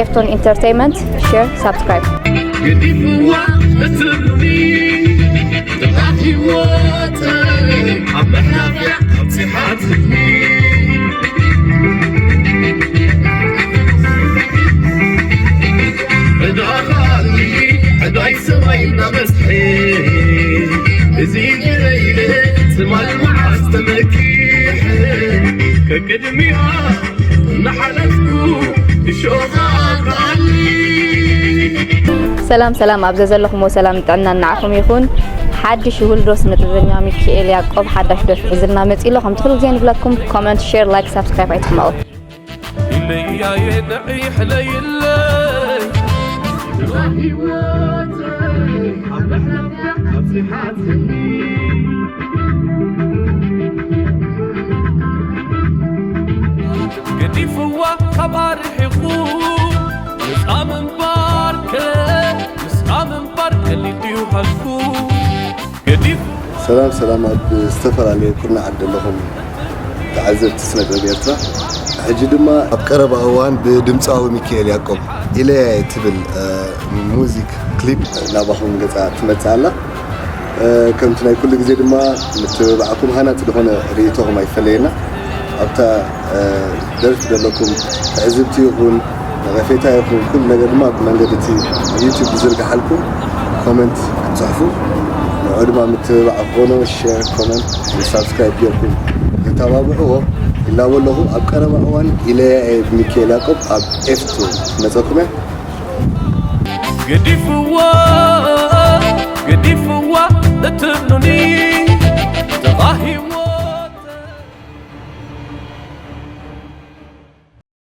ኤፍቶን ኢንተርቴይንመንት፣ ሼር፣ ሳብስክራይብ። ገዲፍዋ እትብሉኒ ጥቓ ህይወተይ ኣብ መናፍያ ኣብፂሓትኒ ዕዳኻኒ ዕዳይ ሰማይ እናበዝሐ እዚ ገይረ ኢለ ትማል መዓስ ተመኪሐ ከቅድሚያ እናሓለፍኩ እሾኻ ኣጥዓኒ ሰላም ሰላም፣ ኣብ ዘዘለኹሞ ሰላም ጥዕና ንዓኹም ይኹን። ሓድሽ ውልዶ ስነ ጥበበኛ ሚካኤል ያዕቆብ ሓዳሽ ደርፊ ሒዝልና መፂኡ ኣሎ። ከምቲ ኩሉ ግዜ ንብለኩም ኮመንት፣ ሼር፣ ላይክ፣ ሳብስክራይብ ኣይትሕመቑ። ኢለያየ ንዒ ሕለይለይ ገዲፍዋ ካብ ኣርሒቑ ምስኣ ምንባርከ ምስኣ ምንባር ቀሊል ድዩ ሃልኩ ገዲፍ ሰላም ሰላም ኣብ ዝተፈላለየ ኩርናዓት ዘለኹም ተዓዘብቲ ስነ ጥበብ ኤርትራ ሕጂ ድማ ኣብ ቀረባ እዋን ብድምፃዊ ሚካኤል ያቆብ ኢለያየ ትብል ሙዚክ ክሊፕ ናባኹም ገፃ ትመፅእ ኣላ። ከምቲ ናይ ኩሉ ግዜ ድማ ምትብባዕኩም ሃናፂ ዝኾነ ርእይቶኹም ኣይፈለየና። ኣብታ ደርፊ ዘለኩም ትዕዝብቲ ይኹን ነቐፌታ ይኹን ኩሉ ነገር ድማ ብመንገዲ እቲ ኣብ ዩቲዩብ ዝዝርግሓልኩም ኮመንት ክትፅሕፉ ንዑ ድማ ምትብባዕ ክኾኖ ሼር ኮመንት ሳብስክራይብ ጌርኩም ተታባብዕዎ። ይላቦ ኣለኹ ኣብ ቀረባ እዋን ኢለያ እየ ብሚካኤል ያቆብ ኣብ ኤፍቱ መፀኩም እየ። ገዲፍዋ ገዲፍዋ እትብሉኒ ተባሂቡ